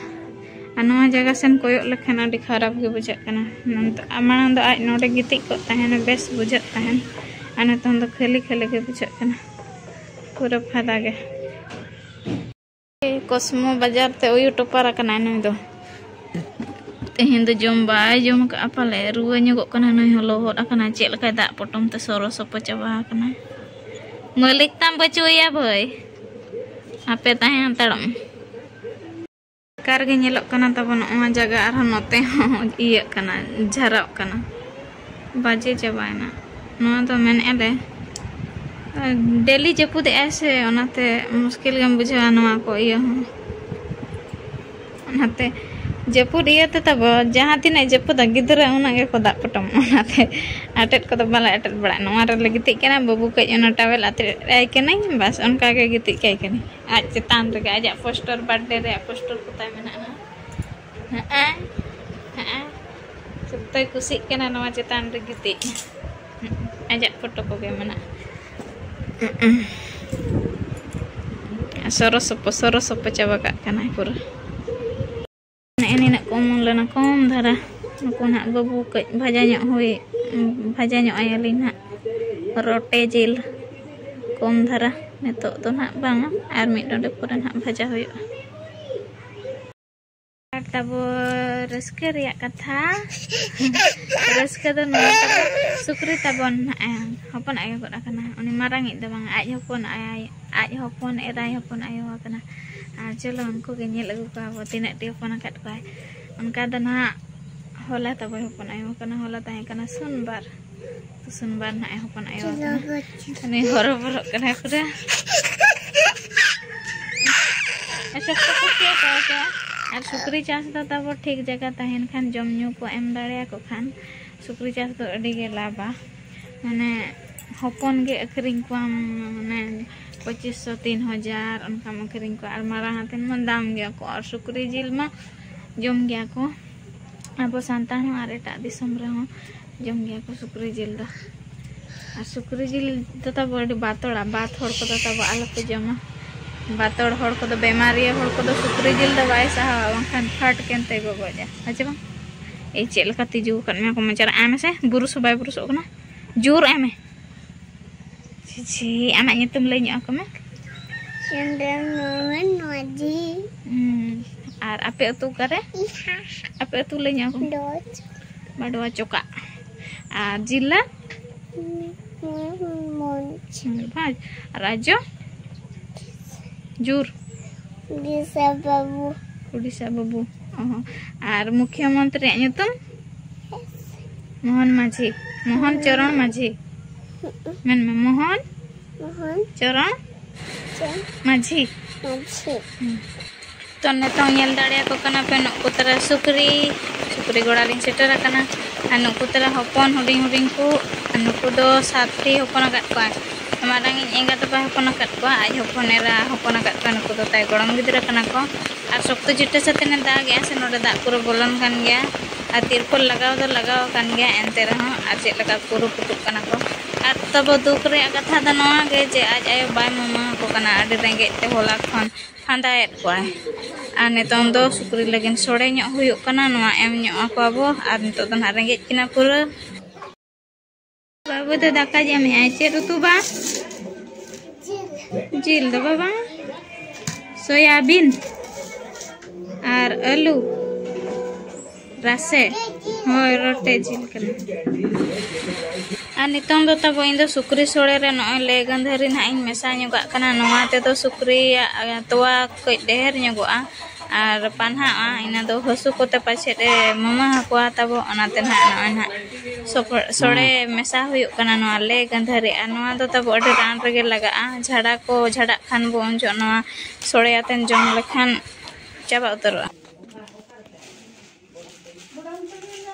ᱟᱨ ᱱᱚᱣᱟ ᱡᱟᱭᱜᱟ ᱥᱮᱱ ᱠᱚᱭᱚᱜ ᱞᱮᱠᱷᱟᱱ ᱟᱹᱰᱤ ᱠᱷᱟᱨᱟᱯ ᱜᱮ ᱵᱩᱡᱷᱟᱹᱜ ᱠᱟᱱᱟ᱾ ᱱᱚᱱᱛᱮ, ᱟᱨ ᱢᱟᱲᱟᱝ ᱫᱚ ᱟᱡ ᱱᱚᱰᱮ ᱜᱤᱛᱤᱡ ᱠᱚᱜ ᱛᱟᱦᱮᱱᱟ, ᱵᱮᱥ ᱵᱩᱡᱷᱟᱹᱜ ᱛᱟᱦᱮᱱ᱾ ᱟᱨ ᱱᱤᱛᱚᱝ ᱫᱚ ᱠᱷᱟᱹᱞᱤ ᱠᱷᱟᱹᱞᱤ ᱜᱮ ᱵᱩᱡᱷᱟᱹᱜ ᱠᱟᱱᱟ, ᱯᱩᱨᱟᱹ ᱯᱷᱟᱫᱟ ᱜᱮ᱾ ᱠᱚᱥᱢᱚ ᱵᱟᱡᱟᱨ ᱛᱮ ᱩᱭᱩ ᱴᱚᱯᱟᱨ ᱟᱠᱟᱱᱟᱭ ᱱᱩᱭ ᱫᱚ᱾ ᱛᱮᱦᱮᱧ ᱫᱚ ᱡᱚᱢ ᱵᱟᱭ ᱡᱚᱢ ᱠᱟᱜᱼᱟ ᱯᱟᱞᱮ, ᱨᱩᱣᱟᱹ ᱧᱚᱜᱚᱜ ᱠᱟᱱᱟ᱾ ᱱᱩᱭ ᱦᱚᱸ ᱞᱚᱦᱚᱫ ᱟᱠᱟᱱᱟ, ᱪᱮᱫ ᱞᱮᱠᱟᱭ ᱫᱟᱜ ᱯᱚᱴᱚᱢ ᱛᱮ ᱥᱚᱨᱚ ᱥᱚᱯᱚ ᱪᱟᱵᱟ ᱟᱠᱟᱱᱟ᱾ ᱢᱟᱹᱞᱤᱠ ᱛᱟᱢ ᱵᱟᱹᱪᱩᱜ ᱮᱭᱟ ᱵᱷᱟᱹᱭ, ᱟᱯᱮ ᱛᱟᱦᱮᱸ ᱦᱟᱛᱟᱲᱚᱜ ᱢᱮ᱾ ᱚᱠᱟ ᱨᱮᱜᱮ ᱧᱮᱞᱚᱜ ᱠᱟᱱᱟ ᱛᱟᱵᱚᱱ ᱱᱚᱣᱟ ᱡᱟᱭᱜᱟ, ᱟᱨᱦᱚᱸ ᱱᱚᱛᱮ ᱦᱚᱸ ᱤᱭᱟᱹᱜ ᱠᱟᱱᱟ, ᱡᱷᱟᱨᱟᱜ ᱠᱟᱱᱟ, ᱵᱟᱡᱮ ᱪᱟᱵᱟᱭᱮᱱᱟ᱾ ᱱᱚᱣᱟ ᱫᱚ ᱢᱮᱱᱮᱫᱼᱟ ᱞᱮ ᱰᱮᱞᱤ ᱡᱟᱹᱯᱩᱫᱮᱜᱼᱟᱭ ᱥᱮ, ᱚᱱᱟᱛᱮ ᱢᱩᱥᱠᱤᱞ ᱜᱮᱢ ᱵᱩᱡᱷᱟᱹᱣᱟ ᱱᱚᱣᱟ ᱠᱚ ᱤᱭᱟᱹ ᱦᱚᱸ᱾ ᱚᱱᱟᱛᱮ ᱡᱟᱹᱯᱩᱫ ᱤᱭᱟᱹᱛᱮ ᱛᱟᱵᱚ ᱡᱟᱦᱟᱸ ᱛᱤᱱᱟᱹᱜ ᱡᱟᱹᱯᱩᱫᱟ ᱜᱤᱫᱽᱨᱟᱹ ᱩᱱᱟᱹᱜ ᱜᱮᱠᱚ ᱫᱟᱜ ᱯᱚᱴᱚᱢᱚᱜᱼᱟ᱾ ᱚᱱᱟᱛᱮ ᱟᱴᱮᱫ ᱠᱚᱫᱚ ᱵᱟᱞᱮ ᱟᱴᱮᱫ ᱵᱟᱲᱟᱜᱼᱟ᱾ ᱱᱚᱣᱟ ᱨᱮᱞᱮ ᱜᱤᱛᱤᱡ ᱠᱟᱱᱟ, ᱵᱟᱹᱵᱩ ᱠᱟᱹᱡ ᱚᱱᱟ ᱴᱟᱣᱮᱞ ᱟᱛᱮᱫ ᱟᱭ ᱠᱟᱹᱱᱟᱹᱧ, ᱵᱟᱥ ᱚᱱᱠᱟ ᱜᱮ ᱜᱤᱛᱤᱡ ᱠᱟᱭ ᱠᱟᱹᱱᱟᱹᱧ᱾ ᱟᱡ ᱪᱮᱛᱟᱱ ᱨᱮᱜᱮ ᱟᱡᱟᱜ ᱯᱳᱥᱴᱟᱨ, ᱵᱟᱨᱛᱷᱰᱮ ᱨᱮᱭᱟᱜ ᱯᱳᱥᱴᱟᱨ ᱠᱚ ᱛᱟᱭ ᱢᱮᱱᱟᱜᱼᱟ᱾ ᱦᱮᱸ, ᱦᱮᱸ, ᱥᱚᱠᱛᱚᱭ ᱠᱩᱥᱤᱜ ᱠᱟᱱᱟ ᱱᱚᱣᱟ ᱪᱮᱛᱟᱱ ᱨᱮ ᱜᱤᱛᱤᱡ᱾ ᱟᱡᱟᱜ ᱯᱷᱳᱴᱳ ᱠᱚᱜᱮ ᱢᱮᱱᱟᱜᱼᱟ᱾ ᱥᱚᱨᱚ ᱥᱚᱯᱚ, ᱥᱚᱨᱚ ᱥᱚᱯᱚ ᱪᱟᱵᱟ ᱠᱟᱜ ᱠᱟᱱᱟᱭ ᱯᱩᱨᱟᱹ᱾ ᱱᱮᱜᱼᱮ ᱱᱤᱱᱟᱹᱜ ᱠᱚ ᱚᱢᱚᱱ ᱞᱮᱱᱟ, ᱠᱚᱢ ᱫᱷᱟᱨᱟ᱾ ᱱᱩᱠᱩ ᱱᱟᱦᱟᱜ ᱵᱟᱹᱵᱩ ᱠᱟᱹᱡ ᱵᱷᱟᱡᱟ ᱧᱚᱜ ᱦᱩᱭ, ᱵᱷᱟᱡᱟ ᱧᱚᱜ ᱟᱭᱟᱞᱤᱧ ᱱᱟᱦᱟᱜ ᱨᱚᱴᱮ ᱡᱤᱞ᱾ ᱠᱚᱢ ᱫᱷᱟᱨᱟ ᱱᱤᱛᱚᱜ ᱫᱚ ᱱᱟᱦᱟᱜ ᱵᱟᱝᱟ, ᱟᱨ ᱢᱤᱫ ᱰᱚᱸᱰᱮ ᱯᱚᱨᱮ ᱱᱟᱦᱟᱜ ᱵᱷᱟᱡᱟ ᱦᱩᱭᱩᱜᱼᱟ᱾ ᱟᱨ ᱛᱟᱵᱚ ᱨᱟᱹᱥᱠᱟᱹ ᱨᱮᱭᱟᱜ ᱠᱟᱛᱷᱟ, ᱨᱟᱹᱥᱠᱟᱹ ᱫᱚ ᱱᱚᱣᱟ ᱛᱟᱵᱚ, ᱥᱩᱠᱨᱤ ᱛᱟᱵᱚᱱ ᱱᱟᱦᱟᱜ ᱦᱚᱯᱚᱱ ᱟᱭᱳ ᱜᱚᱫ ᱟᱠᱟᱱᱟ᱾ ᱩᱱᱤ ᱢᱟᱨᱟᱝᱤᱡ ᱫᱚ ᱵᱟᱝᱟ, ᱟᱡ ᱦᱚᱯᱚᱱ ᱟᱭ, ᱟᱡ ᱦᱚᱯᱚᱱ ᱮᱨᱟᱭ ᱦᱚᱯᱚᱱ ᱟᱭᱳ ᱟᱠᱟᱱᱟ᱾ ᱟᱨ ᱪᱚᱞᱚ ᱩᱱᱠᱩ ᱜᱮ ᱧᱮᱞ ᱟᱹᱜᱩ ᱠᱚᱣᱟ ᱵᱚ, ᱛᱤᱱᱟᱹᱜ ᱴᱤ ᱦᱚᱯᱚᱱ ᱟᱠᱟᱫ ᱠᱚᱣᱟᱭ᱾ ᱚᱱᱠᱟ ᱫᱚ ᱱᱟᱦᱟᱜ ᱦᱚᱞᱟ ᱛᱟᱵᱚᱭ ᱦᱚᱯᱚᱱ ᱟᱭᱳ ᱟᱠᱟᱱᱟ, ᱦᱚᱞᱟ ᱛᱟᱦᱮᱸ ᱠᱟᱱᱟ ᱥᱳᱢᱵᱟᱨ᱾ ᱥᱳᱢᱵᱟᱨ ᱱᱟᱦᱟᱜ ᱮ ᱦᱚᱯᱚᱱ ᱟᱭᱳ ᱟᱠᱟᱱᱟ᱾ ᱩᱱᱤ ᱦᱚᱨᱚᱵᱚᱨᱚᱜ ᱠᱟᱱᱟᱭ ᱯᱩᱨᱟᱹ᱾ ᱟᱪᱪᱷᱟ, ᱠᱚ ᱠᱩᱥᱤᱭᱟᱠᱚᱣᱟ ᱠᱚ᱾ ᱟᱨ ᱥᱩᱠᱨᱤ ᱪᱟᱥ ᱫᱚ ᱛᱟᱵᱚ ᱴᱷᱤᱠ ᱡᱟᱭᱜᱟ ᱛᱟᱦᱮᱱ ᱠᱷᱟᱱ, ᱡᱚᱢ ᱧᱩ ᱠᱚ ᱮᱢ ᱫᱟᱲᱮᱭᱟᱠᱚ ᱠᱷᱟᱱ, ᱥᱩᱠᱨᱤ ᱪᱟᱥ ᱫᱚ ᱟᱹᱰᱤ ᱜᱮ ᱞᱟᱵᱟ᱾ ᱢᱟᱱᱮ ᱦᱚᱯᱚᱱ ᱜᱮ ᱟᱹᱠᱷᱨᱤᱧ ᱠᱚᱣᱟᱢ, ᱢᱟᱱᱮ ᱯᱚᱸᱪᱤᱥ ᱥᱚ, ᱛᱤᱱ ᱦᱟᱡᱟᱨ ᱚᱱᱠᱟᱢ ᱟᱹᱠᱷᱨᱤᱧ ᱠᱚᱣᱟ᱾ ᱟᱨ ᱢᱟᱨᱟᱝ ᱦᱟᱛᱮᱱ ᱢᱟ ᱫᱟᱢ ᱜᱮᱭᱟ ᱠᱚ, ᱟᱨ ᱥᱩᱠᱨᱤ ᱡᱤᱞ ᱢᱟ ᱡᱚᱢ ᱜᱮᱭᱟ ᱠᱚ᱾ ᱟᱵᱚ ᱥᱟᱱᱛᱟᱲ ᱦᱚᱸ ᱟᱨ ᱮᱴᱟᱜ ᱫᱤᱥᱚᱢ ᱨᱮᱦᱚᱸ ᱡᱚᱢ ᱜᱮᱭᱟ ᱠᱚ ᱥᱩᱠᱨᱤ ᱡᱤᱞ ᱫᱚ᱾ ᱟᱨ ᱥᱩᱠᱨᱤ ᱡᱤᱞ ᱫᱚ ᱛᱟᱵᱚ ᱟᱹᱰᱤ ᱵᱟᱛᱚᱲᱟ, ᱵᱟᱛ ᱦᱚᱲ ᱠᱚᱫᱚ ᱛᱟᱵᱚ ᱟᱞᱚᱯᱮ ᱡᱚᱢᱟ᱾ ᱵᱟᱛᱚᱲ ᱦᱚᱲ ᱠᱚᱫᱚ, ᱵᱮᱢᱟᱨᱤᱭᱟᱹ ᱦᱚᱲ ᱠᱚᱫᱚ ᱥᱩᱠᱨᱤ ᱡᱤᱞ ᱫᱚ ᱵᱟᱭ ᱥᱟᱦᱟᱣᱟ, ᱵᱟᱝᱠᱷᱟᱱ ᱯᱷᱟᱴ ᱠᱮᱱ ᱛᱮ ᱜᱚᱜᱚᱡᱟ, ᱦᱮᱸ ᱪᱮ ᱵᱟᱝ? ᱮᱭ ᱪᱮᱫ ᱞᱮᱠᱟ ᱛᱤᱡᱩ ᱟᱠᱟᱫ ᱢᱮᱭᱟ ᱠᱚ ᱢᱚᱪᱟ ᱨᱮ, ᱟᱭ ᱢᱮᱥᱮ, ᱵᱩᱨᱩᱥ ᱦᱚᱸ ᱵᱟᱭ ᱵᱩᱨᱩᱥᱚᱜ ᱠᱟᱱᱟ, ᱡᱳᱨ ᱟᱭ ᱢᱮ᱾ ᱪᱷᱤ, ᱪᱷᱤ, ᱟᱢᱟᱜ ᱧᱩᱛᱩᱢ ᱞᱟᱹᱭ ᱧᱚᱜ ᱟᱠᱚ ᱢᱮ᱾ ᱪᱚᱱᱫᱨᱚ ᱢᱳᱦᱚᱱ ᱢᱟᱹᱡᱷᱤ᱾ ᱦᱩᱸ, ᱟᱨ ᱟᱯᱮ ᱟᱹᱛᱩ ᱚᱠᱟᱨᱮ? ᱟᱯᱮ ᱟᱹᱛᱩ ᱞᱟᱹᱭ ᱧᱚᱜ ᱟᱠᱚ᱾ ᱵᱟᱰᱣᱟ ᱪᱚᱠᱟ᱾ ᱟᱨ ᱡᱤᱞᱟ? ᱢᱚᱭᱩᱨᱵᱷᱚᱸᱡᱽ᱾ ᱨᱟᱡᱽᱡᱚ? ᱡᱩᱨ᱾ ᱩᱰᱤᱥᱟ ᱵᱟᱹᱵᱩ᱾ ᱩᱰᱤᱥᱟ ᱵᱟᱹᱵᱩ᱾ ᱚ ᱦᱚᱸ᱾ ᱟᱨ ᱢᱩᱠᱷᱭᱚ ᱢᱚᱱᱛᱨᱤᱭᱟᱜ ᱧᱩᱛᱩᱢ? ᱢᱳᱦᱚᱱ ᱢᱟᱹᱡᱷᱤ᱾ ᱢᱳᱦᱚᱱ ᱪᱚᱨᱚᱬ ᱢᱟᱹᱡᱷᱤ᱾ ᱢᱮᱱ ᱢᱮ, ᱢᱳᱦᱚᱱ ᱢᱳᱦᱚᱱ ᱪᱚᱨᱚᱬ ᱪᱚᱨᱚᱬ ᱢᱟᱹᱡᱷᱤ᱾ ᱢᱟᱹᱡᱷᱤ᱾ ᱦᱩᱸ᱾ ᱛᱚ, ᱱᱤᱛᱚᱝ ᱧᱮᱞ ᱫᱟᱲᱮᱭᱟᱠᱚ ᱠᱟᱱᱟ ᱯᱮ, ᱱᱩᱠᱩ ᱛᱟᱨᱟ ᱥᱩᱠᱨᱤ, ᱥᱩᱠᱨᱤ ᱜᱚᱲᱟ ᱞᱤᱧ ᱥᱮᱴᱮᱨ ᱟᱠᱟᱱᱟ᱾ ᱟᱨ ᱱᱩᱠᱩ ᱛᱟᱨᱟ ᱦᱚᱯᱚᱱ ᱦᱩᱰᱤᱧ ᱦᱩᱰᱤᱧ ᱠᱚ, ᱟᱨ ᱱᱩᱠᱩ ᱫᱚ ᱥᱟᱛᱴᱤ ᱦᱚᱯᱚᱱ ᱟᱠᱟᱫ ᱠᱚᱣᱟᱭ᱾ ᱢᱟᱨᱟᱝ ᱤᱡ ᱮᱸᱜᱟᱛ ᱟᱯᱟᱭ ᱦᱚᱯᱚᱱ ᱟᱠᱟᱫ ᱠᱚᱣᱟ, ᱟᱡ ᱦᱚᱯᱚᱱ ᱮᱨᱟ ᱦᱚᱯᱚᱱ ᱟᱠᱟᱫ ᱠᱚᱣᱟ᱾ ᱱᱩᱠᱩ ᱫᱚ ᱛᱟᱭ ᱜᱚᱲᱚᱢ ᱜᱤᱫᱽᱨᱟᱹ ᱠᱟᱱᱟ ᱠᱚ᱾ ᱟᱨ ᱥᱚᱠᱛᱚ ᱡᱤᱴᱟᱹ ᱥᱟᱛᱮᱱᱮ ᱫᱟᱜᱮᱜᱼᱟ ᱥᱮ, ᱱᱚᱰᱮ ᱫᱟᱜ ᱯᱩᱨᱟᱹ ᱵᱚᱞᱚᱱ ᱠᱟᱱ ᱜᱮᱭᱟ᱾ ᱟᱨ ᱛᱤᱨᱯᱚᱞ ᱞᱟᱜᱟᱣ ᱫᱚ ᱞᱟᱜᱟᱣ ᱟᱠᱟᱱ ᱜᱮᱭᱟ, ᱮᱱᱛᱮ ᱨᱮᱦᱚᱸ ᱟᱨ ᱪᱮᱫ ᱞᱮᱠᱟ ᱠᱩᱨᱩ ᱯᱩᱴᱩᱜ ᱠᱟᱱᱟ ᱠᱚ᱾ ᱟᱨ ᱛᱟᱵᱚ ᱫᱩᱠ ᱨᱮᱭᱟᱜ ᱠᱟᱛᱷᱟ ᱫᱚ ᱱᱚᱣᱟ ᱜᱮ ᱡᱮ ᱟᱡ ᱟᱭᱳ ᱵᱟᱭ ᱢᱟᱢᱟ ᱟᱠᱚ ᱠᱟᱱᱟ, ᱟᱹᱰᱤ ᱨᱮᱸᱜᱮᱡ ᱛᱮ ᱦᱚᱞᱟ ᱠᱷᱚᱱ ᱯᱷᱟᱸᱫᱟᱭᱮᱫ ᱠᱚᱣᱟᱭ᱾ ᱟᱨ ᱱᱤᱛᱚᱝ ᱫᱚ ᱥᱩᱠᱨᱤ ᱞᱟᱹᱜᱤᱫ ᱥᱚᱲᱮ ᱧᱚᱜ ᱦᱩᱭᱩᱜ ᱠᱟᱱᱟ, ᱱᱚᱣᱟ ᱮᱢ ᱧᱚᱜ ᱟᱠᱚᱣᱟ ᱵᱚ᱾ ᱟᱨ ᱱᱤᱛᱚᱜ ᱫᱚ ᱱᱟᱦᱟᱜ ᱨᱮᱸᱜᱮᱡ ᱠᱤᱱᱟ ᱯᱩᱨᱟᱹ᱾ ᱵᱟᱹᱵᱩ ᱫᱚ ᱫᱟᱠᱟ ᱡᱚᱢᱮᱜᱼᱟᱭ᱾ ᱪᱮᱫ ᱩᱛᱩ ᱵᱟ? ᱡᱤᱞ ᱫᱚ ᱵᱟᱵᱟ, ᱥᱚᱭᱟᱵᱤᱱ ᱟᱨ ᱟᱹᱞᱩ ᱨᱟᱥᱮ᱾ ᱦᱳᱭ, ᱨᱚᱴᱮ ᱡᱤᱞ ᱠᱟᱱᱟ᱾ ᱟᱨ ᱱᱤᱛᱚᱝ ᱫᱚ ᱛᱟᱵᱚ ᱤᱧ ᱫᱚ ᱥᱩᱠᱨᱤ ᱥᱚᱲᱮ ᱨᱮ ᱱᱚᱜᱼᱚᱭ ᱞᱮ ᱜᱟᱹᱫᱷᱟᱹᱨᱤ ᱱᱟᱦᱟᱜ ᱤᱧ ᱢᱮᱥᱟ ᱧᱚᱜᱟᱜ ᱠᱟᱱᱟ᱾ ᱱᱚᱣᱟ ᱛᱮᱫᱚ ᱥᱩᱠᱨᱤᱭᱟᱜ, ᱟ, ᱛᱚᱣᱟ ᱠᱟᱹᱡ ᱰᱷᱮᱨ ᱧᱚᱜᱚᱜᱼᱟ᱾ ᱟᱨ ᱯᱟᱱᱦᱟᱜᱼᱟ, ᱤᱱᱟᱹ ᱫᱚ ᱦᱟᱹᱥᱩ ᱠᱚᱛᱮ ᱯᱟᱪᱷᱮᱫ ᱮ ᱢᱟᱢᱟ ᱟᱠᱚᱣᱟ ᱛᱟᱵᱚ, ᱚᱱᱟᱛᱮ ᱱᱟᱦᱟᱜ ᱱᱚᱜᱼᱚᱭ ᱱᱟᱦᱟᱜ ᱥᱚᱯ-, ᱥᱚᱲᱮ ᱢᱮᱥᱟ ᱦᱩᱭᱩᱜ ᱠᱟᱱᱟ ᱱᱚᱣᱟ ᱞᱮ ᱜᱟᱹᱫᱷᱟᱹᱨᱤ᱾ ᱟᱨ ᱱᱚᱣᱟ ᱫᱚ ᱛᱟᱵᱚ ᱟᱹᱰᱤ ᱨᱟᱱ ᱨᱮᱜᱮ ᱞᱟᱜᱟᱜᱼᱟ᱾ ᱡᱷᱟᱲᱟ ᱠᱚ ᱡᱷᱟᱲᱟᱜ ᱠᱷᱟᱱ ᱵᱚ, ᱩᱱ ᱡᱚᱦᱚᱜ ᱱᱚᱣᱟ ᱥᱚᱲᱮ ᱟᱛᱮᱱ ᱡᱚᱢ ᱞᱮᱠᱷᱟᱱ ᱪᱟᱵᱟ ᱩᱛᱟᱹᱨᱚᱜᱼᱟ᱾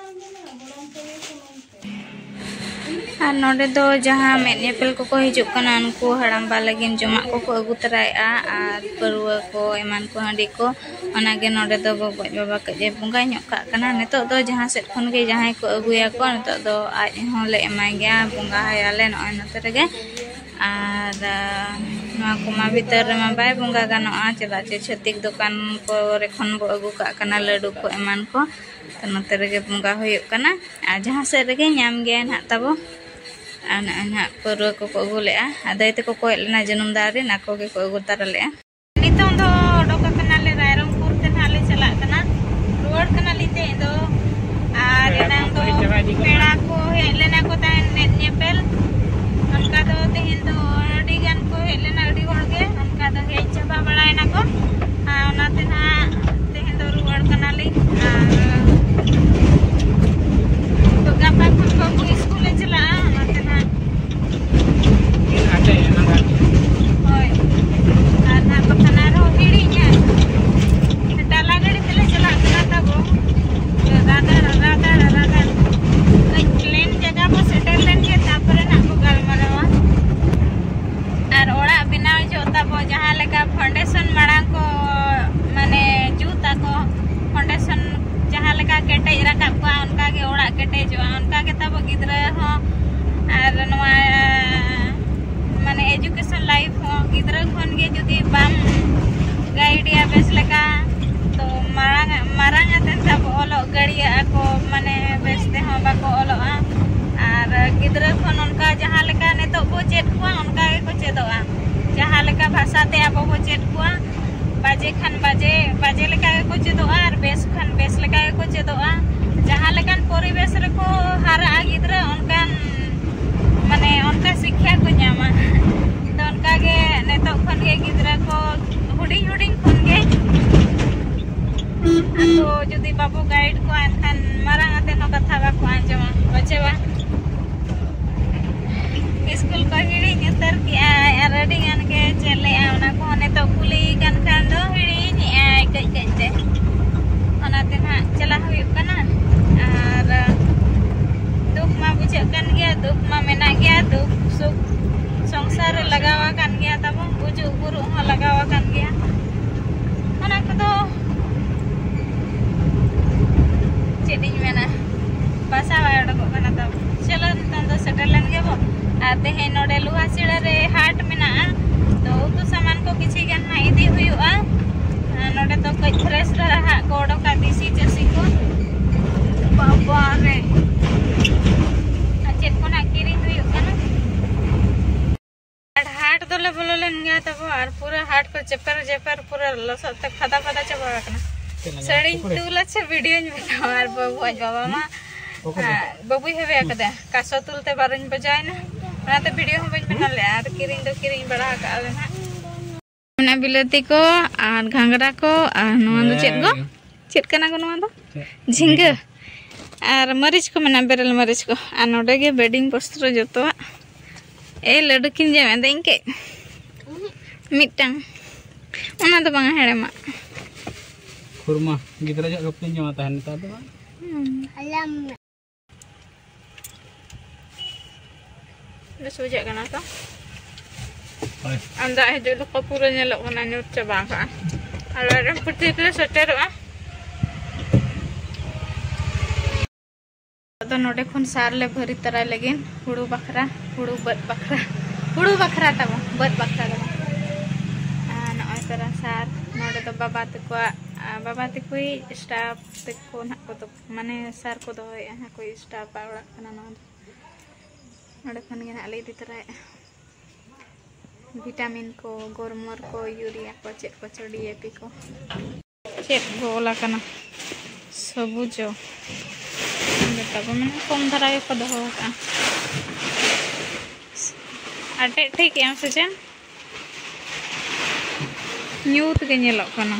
ᱟᱨ ᱱᱚᱰᱮ ᱫᱚ ᱡᱟᱦᱟᱸ ᱢᱮᱫ ᱧᱮᱯᱮᱞ ᱠᱚᱠᱚ ᱦᱤᱡᱩᱜ ᱠᱟᱱᱟ, ᱩᱱᱠᱩ ᱦᱟᱲᱟᱢᱵᱟ ᱞᱟᱹᱜᱤᱫ ᱡᱚᱢᱟᱜ ᱠᱚᱠᱚ ᱟᱹᱜᱩ ᱛᱚᱨᱟᱭᱮᱫᱼᱟ, ᱟᱨ ᱯᱟᱹᱨᱣᱟᱹ ᱠᱚ, ᱮᱢᱟᱱ ᱠᱚ, ᱦᱟᱺᱰᱤ ᱠᱚ, ᱚᱱᱟᱜᱮ ᱱᱚᱰᱮ ᱫᱚ ᱜᱚᱜᱚᱡ ᱵᱟᱵᱟ ᱠᱟᱹᱡ ᱮ ᱵᱚᱸᱜᱟ ᱧᱚᱜ ᱠᱟᱜ ᱠᱟᱱᱟ᱾ ᱱᱤᱛᱚᱜ ᱫᱚ ᱡᱟᱦᱟᱸ ᱥᱮᱫ ᱠᱷᱚᱱ ᱜᱮ ᱡᱟᱦᱟᱸᱭ ᱠᱚ ᱟᱹᱜᱩᱭᱟᱠᱚ, ᱱᱤᱛᱚᱜ ᱫᱚ ᱟᱡ ᱦᱚᱸᱞᱮ ᱮᱢᱟᱭ ᱜᱮᱭᱟ, ᱵᱚᱸᱜᱟ ᱟᱭᱟᱞᱮ ᱱᱚᱜᱼᱚᱭ ᱱᱚᱛᱮ ᱨᱮᱜᱮ᱾ ᱟᱨ, ᱟ, ᱱᱚᱣᱟ ᱠᱚᱢᱟ ᱵᱷᱤᱛᱟᱹᱨ ᱨᱮᱢᱟ ᱵᱟᱭ ᱵᱚᱸᱜᱟ ᱜᱟᱱᱚᱜᱼᱟ, ᱪᱮᱫᱟᱜ ᱪᱮ ᱪᱷᱟᱹᱛᱤᱠ ᱫᱚᱠᱟᱱ ᱠᱚᱨᱮ ᱠᱷᱚᱱ ᱵᱚ ᱟᱹᱜᱩ ᱠᱟᱜ ᱠᱟᱱᱟ ᱞᱟᱹᱰᱩ ᱠᱚ ᱮᱢᱟᱱ ᱠᱚ᱾ ᱛᱚ ᱱᱚᱛᱮ ᱨᱮᱜᱮ ᱵᱚᱸᱜᱟ ᱦᱩᱭᱩᱜ ᱠᱟᱱᱟ᱾ ᱟᱨ ᱡᱟᱦᱟᱸ ᱥᱮᱫ ᱨᱮᱜᱮ ᱧᱟᱢ ᱜᱮᱭᱟᱭ ᱱᱟᱦᱟᱜ ᱛᱟᱵᱚ᱾ ᱟᱨ ᱱᱚᱜᱼᱚᱭ ᱱᱟᱦᱟᱜ ᱯᱟᱹᱨᱣᱟᱹ ᱠᱚᱠᱚ ᱟᱹᱜᱩ ᱞᱮᱜᱼᱟ᱾ ᱟᱨ ᱫᱟᱹᱭ ᱛᱟᱠᱚ ᱠᱚᱭᱚᱜ ᱞᱮᱱᱟ ᱡᱟᱹᱱᱩᱢ ᱫᱟᱨᱮ ᱨᱮᱱ, ᱟᱠᱚ ᱜᱮᱠᱚ ᱟᱹᱜᱩ ᱛᱟᱨᱟ ᱞᱮᱜᱼᱟ᱾ ᱱᱤᱛᱚᱝ ᱫᱚ ᱚᱰᱚᱠ ᱟᱠᱟᱱᱟᱞᱮ ᱨᱟᱭᱨᱚᱝᱯᱩᱨ ᱛᱮ ᱱᱟᱦᱟᱜ ᱞᱮ ᱯᱮᱲᱟ ᱠᱚ ᱦᱮᱡ ᱞᱮᱱᱟ ᱠᱚ ᱛᱟᱦᱮᱸᱫ ᱧᱮ-, ᱧᱮᱯᱮᱞ᱾ ᱚᱱᱠᱟ ᱫᱚ ᱛᱮᱦᱮᱧ ᱫᱚ ᱟᱹᱰᱤ ᱜᱟᱱ ᱠᱚ ᱦᱮᱡ ᱞᱮᱱᱟ, ᱟᱹᱰᱤ ᱦᱚᱲ ᱜᱮ᱾ ᱚᱱᱠᱟ ᱫᱚ ᱦᱮᱡ ᱪᱟᱵᱟ ᱵᱟᱲᱟᱭᱮᱱᱟ ᱠᱚ᱾ ᱟᱨ ᱚᱱᱟᱛᱮ ᱱᱟᱦᱟᱜ ᱛᱮᱦᱮᱧ ᱫᱚ ᱨᱩᱣᱟᱹᱲ ᱠᱟᱱᱟᱞᱤᱧ᱾ ᱟᱨ ᱛᱚ ᱜᱟᱯᱟ ᱠᱷᱚᱱ ᱵᱟᱹᱵᱩ ᱥᱠᱩᱞᱮ ᱪᱟᱞᱟᱜᱼᱟ, ᱚᱱᱟᱛᱮ ᱱᱟᱦᱟᱜ ᱦᱳᱭ᱾ ᱟᱨ ᱱᱟᱦᱟᱜ ᱵᱟᱠᱷᱟᱱ ᱟᱨᱦᱚᱸ ᱦᱤᱲᱤᱧᱟ᱾ ᱰᱟᱞᱟ ᱜᱟᱹᱰᱤ ᱛᱮᱞᱮ ᱪᱟᱞᱟᱜ ᱠᱟᱱᱟ ᱛᱟᱵᱚ᱾ ᱨᱟᱫᱟᱲ, ᱨᱟᱫᱟᱲ, ᱨᱟᱫᱟᱲ᱾ ᱠᱟᱹᱡ plain ᱡᱟᱭᱜᱟ ᱵᱚ ᱥᱮᱴᱮᱨ ᱞᱮᱱ ᱜᱮ, ᱛᱟᱯᱚᱨᱮ ᱱᱟᱦᱟᱜ ᱵᱚ ᱜᱟᱞᱢᱟᱨᱟᱣᱟ᱾ ᱟᱨ ᱚᱲᱟᱜ ᱵᱮᱱᱟᱣ ᱡᱚᱦᱚᱜ ᱛᱟᱵᱚ ᱡᱟᱦᱟᱸ ᱞᱮᱠᱟ foundation ᱢᱟᱲᱟᱝ ᱠᱚ, ᱢᱟᱱᱮ, ᱡᱩᱛ ᱟᱠᱚ, foundation ᱡᱟᱦᱟᱸ ᱞᱮᱠᱟ ᱠᱮᱴᱮᱡ ᱨᱟᱠᱟᱵ ᱠᱚᱜᱼᱟ, ᱚᱱᱠᱟ ᱜᱮ ᱚᱲᱟᱜ ᱠᱮᱴᱮᱡᱚᱜᱼᱟ᱾ ᱚᱱᱠᱟ ᱜᱮ ᱛᱟᱵᱚ ᱜᱤᱫᱽᱨᱟᱹ ᱦᱚᱸ ᱟᱨ ᱱᱚᱣᱟ, ᱢᱟᱱᱮ, education life ᱦᱚᱸ ᱜᱤᱫᱽᱨᱟᱹ ᱠᱷᱚᱱ ᱜᱮ ᱡᱩᱫᱤ ᱵᱟᱢ guide ᱮᱭᱟ ᱵᱮᱥ ᱞᱮᱠᱟ, ᱛᱚ ᱢᱟᱲᱟᱝ, ᱢᱟᱨᱟᱝ ᱟᱛᱮᱱ ᱛᱟᱵᱚ ᱚᱞᱚᱜ ᱜᱟᱹᱲᱤᱭᱟᱹᱜ ᱟᱠᱚ, ᱢᱟᱱᱮ, ᱵᱮᱥ ᱛᱮᱦᱚᱸ ᱵᱟᱠᱚ ᱚᱞᱚᱜᱼᱟ᱾ ᱟᱨ ᱜᱤᱫᱽᱨᱟᱹ ᱠᱷᱚᱱ ᱚᱱᱠᱟ ᱡᱟᱦᱟᱸ ᱞᱮᱠᱟ ᱱᱤᱛᱚᱜ ᱵᱚ ᱪᱮᱫ ᱠᱚᱣᱟ, ᱚᱱᱠᱟ ᱜᱮᱠᱚ ᱪᱮᱫᱚᱜᱼᱟ᱾ ᱡᱟᱦᱟᱸ ᱞᱮᱠᱟ ᱵᱷᱟᱥᱟ ᱛᱮ ᱟᱵᱚ ᱵᱚ ᱪᱮᱫ ᱠᱚᱣᱟ, ᱵᱟᱡᱮ ᱠᱷᱟᱱ ᱵᱟᱡᱮ, ᱵᱟᱡᱮ ᱞᱮᱠᱟ ᱜᱮᱠᱚ ᱪᱮᱫᱚᱜᱼᱟ, ᱟᱨ ᱵᱮᱥ ᱠᱷᱟᱱ ᱵᱮᱥ ᱞᱮᱠᱟ ᱜᱮᱠᱚ ᱪᱮᱫᱚᱜᱼᱟ᱾ ᱡᱟᱦᱟᱸ ᱞᱮᱠᱟᱱ ᱯᱚᱨᱤᱵᱮᱥ ᱨᱮᱠᱚ ᱦᱟᱨᱟᱜᱼᱟ ᱜᱤᱫᱽᱨᱟᱹ, ᱚᱱᱠᱟᱱ, ᱢᱟᱱᱮ, ᱚᱱᱠᱟ ᱥᱤᱠᱠᱷᱟ ᱠᱚ ᱧᱟᱢᱟ᱾ ᱛᱚ ᱚᱱᱠᱟ ᱜᱮ ᱱᱤᱛᱚᱜ ᱠᱷᱚᱱ ᱜᱮ ᱜᱤᱫᱽᱨᱟᱹ ᱠᱚ ᱦᱩᱰᱤᱧ ᱦᱩᱰᱤᱧ ᱠᱷᱚᱱ ᱜᱮ ᱟᱠᱚ ᱡᱩᱫᱤ ᱵᱟᱵᱚ guide ᱠᱚᱣᱟ, ᱮᱱᱠᱷᱟᱱ ᱢᱟᱨᱟᱝ ᱟᱛᱮ ᱦᱚᱸ ᱠᱟᱛᱷᱟ ᱵᱟᱠᱚ ᱟᱸᱡᱚᱢᱟ, ᱵᱟᱪᱮ ᱵᱟᱝ? ᱥᱠᱩᱞ ᱠᱚ ᱦᱤᱲᱤᱧ ᱩᱛᱟᱹᱨ ᱠᱮᱜᱼᱟᱭ ᱟᱨ ᱟᱹᱰᱤ ᱜᱟᱱ ᱜᱮ ᱪᱮᱫ ᱞᱮᱜᱼᱟ, ᱚᱱᱟ ᱠᱚᱦᱚᱸ ᱱᱤᱛᱚᱜ ᱠᱩᱞᱤᱭᱮ ᱠᱟᱱ ᱠᱷᱟᱱ ᱫᱚ ᱦᱤᱲᱤᱧᱮᱜᱼᱟᱭ ᱠᱟᱹᱡ ᱠᱟᱹᱡ ᱛᱮ᱾ ᱚᱱᱟᱛᱮ ᱱᱟᱦᱟᱜ ᱪᱟᱞᱟᱜ ᱦᱩᱭᱩᱜ ᱠᱟᱱᱟ᱾ ᱟᱨ ᱫᱩᱠ ᱢᱟ ᱵᱩᱡᱷᱟᱹᱜ ᱠᱟᱱ ᱜᱮᱭᱟ, ᱫᱩᱠ ᱢᱟ ᱢᱮᱱᱟᱜ ᱜᱮᱭᱟ, ᱫᱩᱠ ᱥᱩᱠ ᱥᱚᱝᱥᱟᱨ ᱨᱮ ᱞᱟᱜᱟᱣ ᱟᱠᱟᱱ ᱜᱮᱭᱟ ᱛᱟᱵᱚᱱ, ᱜᱩᱡᱩᱜ ᱜᱩᱨᱩᱜ ᱦᱚᱸ ᱞᱟᱜᱟᱣ ᱟᱠᱟᱱ ᱜᱮᱭᱟ᱾ ᱚᱱᱟ ᱠᱚᱫᱚ ᱪᱮᱫ ᱤᱧ ᱢᱮᱱᱟ, ᱵᱟᱥᱟ ᱵᱟᱭ ᱚᱰᱚᱠᱚᱜ ᱠᱟᱱᱟ ᱛᱟᱵᱚᱱ᱾ ᱪᱚᱞᱚ, ᱱᱤᱛᱚᱝ ᱫᱚ ᱥᱮᱴᱮᱨ ᱞᱮᱱ ᱜᱮᱵᱚᱱ᱾ ᱟᱨ ᱛᱮᱦᱮᱧ ᱱᱚᱰᱮ ᱞᱳᱦᱟᱥᱤᱲᱟ ᱨᱮ ᱦᱟᱴ ᱢᱮᱱᱟᱜᱼᱟ, ᱛᱚ ᱩᱛᱩ ᱥᱟᱢᱟᱱ ᱠᱚ ᱠᱤᱪᱷᱤ ᱜᱟᱱ ᱦᱟᱸᱜ ᱤᱫᱤ ᱦᱩᱭᱩᱜᱼᱟ᱾ ᱟᱨ ᱱᱚᱰᱮ ᱫᱚ ᱠᱟᱹᱡ fresh ᱫᱷᱟᱨᱟ ᱦᱟᱸᱜ ᱠᱚ ᱚᱰᱚᱠᱟ ᱫᱮᱥᱤ ᱪᱟᱹᱥᱤ ᱠᱚ᱾ ᱵᱟᱵᱟ ᱨᱮ, ᱟᱨ ᱪᱮᱫ ᱠᱚ ᱱᱟᱜ ᱠᱤᱨᱤᱧ ᱦᱩᱭᱩᱜ ᱠᱟᱱᱟ᱾ ᱟᱨ ᱦᱟᱴ ᱫᱚᱞᱮ ᱵᱚᱞᱚ ᱞᱮᱱ ᱜᱮᱭᱟ ᱛᱟᱵᱚ, ᱟᱨ ᱯᱩᱨᱟᱹ ᱦᱟᱴ ᱠᱚ ᱪᱮᱯᱮᱨ ᱪᱮᱯᱮᱨ ᱯᱩᱨᱟᱹ ᱞᱚᱥᱚᱫ ᱛᱮ ᱯᱷᱟᱫᱟ ᱯᱷᱟᱫᱟ ᱪᱟᱵᱟ ᱟᱠᱟᱱᱟ᱾ ᱪᱮᱫ ᱞᱟᱜᱟᱣ ᱥᱟᱹᱲᱤᱧ ᱠᱚᱯᱲᱮ? ᱛᱩᱞᱟ ᱪᱮ ᱵᱷᱤᱰᱤᱭᱳᱧ ᱵᱮᱱᱟᱣᱟ, ᱟᱨ ᱵᱟᱹᱵᱩ ᱟᱡ ᱵᱟᱵᱟ ᱢᱟ ᱦᱮᱸ, ᱵᱟᱹᱵᱩᱭ ᱦᱮᱵᱮ ᱟᱠᱟᱫᱟ᱾ ᱠᱟᱥᱚ ᱛᱩᱞ ᱛᱮ ᱵᱟᱨᱚᱧ ᱵᱟᱡᱟᱣᱮᱱᱟ, ᱚᱱᱟᱛᱮ ᱵᱷᱤᱰᱤᱭᱳ ᱦᱚᱸ ᱵᱟᱹᱧ ᱵᱮᱱᱟᱣ ᱞᱮᱫᱼᱟ᱾ ᱟᱨ ᱠᱤᱨᱤᱧ ᱫᱚ ᱠᱤᱨᱤᱧ ᱵᱟᱲᱟ ᱟᱠᱟᱫᱼᱟ ᱞᱮ ᱱᱟᱦᱟᱜ᱾ ᱢᱮᱱᱟᱜᱼᱟ ᱵᱤᱞᱟᱹᱛᱤ ᱠᱚ ᱟᱨ ᱜᱷᱟᱸᱜᱽᱨᱟ ᱠᱚ ᱟᱨ ᱱᱚᱣᱟ ᱫᱚ ᱪᱮᱫ ᱠᱚ? ᱦᱮᱸ᱾ ᱪᱮᱫ ᱠᱟᱱᱟ ᱠᱚ ᱱᱚᱣᱟ ᱫᱚ? ᱪᱮᱫ? ᱡᱷᱤᱸᱜᱟᱹ᱾ ᱟᱨ ᱢᱟᱹᱨᱤᱪ ᱠᱚ ᱢᱮᱱᱟᱜᱼᱟ, ᱵᱮᱨᱮᱞ ᱢᱟᱹᱨᱤᱪ ᱠᱚ᱾ ᱟᱨ ᱱᱚᱰᱮ ᱜᱮ ᱵᱮᱰᱤᱝ ᱯᱚᱥᱛᱨᱚ ᱡᱚᱛᱚᱣᱟᱜ᱾ ᱮ, ᱞᱟᱹᱰᱩ ᱠᱤᱱ ᱡᱚᱢᱮᱫ ᱫᱚ ᱤᱧ ᱠᱟᱹᱡ᱾ ᱢᱤᱫᱴᱟᱝ᱾ ᱚᱱᱟ ᱫᱚ ᱵᱟᱝᱟ, ᱦᱮᱲᱮᱢᱟᱜ᱾ ᱠᱷᱩᱨᱢᱟ᱾ ᱜᱤᱫᱽᱨᱟᱹ ᱡᱚᱦᱚᱜ ᱜᱮ ᱡᱚᱢᱟ ᱛᱟᱦᱮᱱ, ᱱᱮᱛᱟᱨ ᱫᱚ ᱵᱟᱝ᱾ ᱦᱩᱸ᱾ ᱵᱮᱥ ᱵᱩᱡᱷᱟᱹᱜ ᱠᱟᱱᱟ ᱛᱚ? ᱦᱳᱭ᱾ ᱟᱨ ᱫᱟᱜ ᱦᱤᱡᱩᱜ ᱞᱮᱠᱟ ᱯᱩᱨᱟᱹ ᱧᱮᱞᱚᱜ ᱠᱟᱱᱟ, ᱧᱩᱨ ᱪᱟᱵᱟ ᱟᱠᱟᱜᱼᱟ᱾ ᱟᱨ ᱟᱨ ᱯᱩᱛᱷᱤ ᱞᱮ ᱥᱮᱴᱮᱨᱚᱜᱼᱟ᱾ ᱟᱫᱚ ᱱᱚᱰᱮ ᱠᱷᱚᱱ ᱥᱟᱨ ᱞᱮ ᱵᱷᱟᱹᱨᱤ ᱛᱟᱨᱟᱭ ᱞᱟᱹᱜᱤᱫ, ᱦᱩᱲᱩ ᱵᱟᱠᱷᱨᱟ, ᱦᱩᱲᱩ ᱵᱟᱹᱫᱽ ᱵᱟᱠᱷᱨᱟ, ᱦᱩᱲᱩ ᱵᱟᱠᱷᱨᱟ ᱛᱟᱵᱚ, ᱵᱟᱹᱫᱽ ᱵᱟᱠᱷᱨᱟ ᱛᱟᱵᱚ᱾ ᱟᱨ ᱱᱚᱜᱼᱚᱭ ᱛᱟᱨᱟ ᱥᱟᱨ, ᱱᱚᱰᱮ ᱫᱚ ᱵᱟᱵᱟ ᱛᱟᱠᱚᱣᱟᱜ, ᱟᱨ ᱵᱟᱵᱟ ᱛᱟᱠᱚᱭ staff ᱛᱟᱠᱚ ᱱᱟᱦᱟᱜ ᱠᱚ ᱫᱚ, ᱢᱟᱱᱮ ᱥᱟᱨ ᱠᱚ ᱫᱚᱦᱚᱭᱮᱫᱼᱟ, ᱱᱟᱦᱟᱜ ᱠᱚ staff ᱟᱜ ᱚᱲᱟᱜ ᱠᱟᱱᱟ ᱱᱚᱣᱟ ᱫᱚ᱾ ᱱᱚᱰᱮ ᱠᱷᱚᱱ ᱜᱮ ᱱᱟᱦᱟᱜ ᱞᱮ ᱤᱫᱤ ᱛᱚᱨᱟᱭᱮᱫᱼᱟ᱾ ᱵᱷᱤᱴᱟᱢᱤᱱ ᱠᱚ, ᱜᱚᱨᱢᱚᱨ ᱠᱚ, ᱤᱭᱩᱨᱤᱭᱟ ᱠᱚ, ᱪᱮᱫ ᱠᱚᱪᱚ ᱰᱤ ᱮ ᱯᱤ ᱠᱚ᱾ ᱪᱮᱫ ᱜᱳᱞ ᱟᱠᱟᱱᱟ? ᱥᱚᱵᱩᱡᱚ᱾ ᱡᱚᱛᱚ ᱠᱚ ᱢᱮᱱᱟ ᱠᱚᱢ ᱫᱷᱟᱨᱟ ᱜᱮᱠᱚ ᱫᱚᱦᱚ ᱟᱠᱟᱫᱼᱟ᱾ ᱟᱴᱮᱫ ᱴᱷᱤᱠ ᱮᱢ ᱥᱮ ᱪᱮᱫ? ᱧᱩᱛ ᱜᱮ ᱧᱮᱞᱚᱜ ᱠᱟᱱᱟ᱾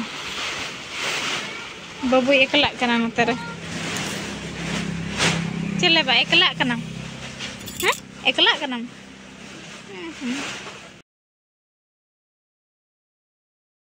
ᱵᱟᱹᱵᱩᱭ ᱮᱠᱞᱟᱜ ᱠᱟᱱᱟ ᱱᱚᱛᱮ ᱨᱮ᱾ ᱪᱮᱫ ᱞᱮ ᱵᱟ, ᱮᱠᱞᱟᱜ ᱠᱟᱱᱟᱢ? ᱦᱮᱸ? ᱮᱠᱞᱟᱜ ᱠᱟᱱᱟᱢ? ᱦᱮᱸ, ᱦᱮᱸ᱾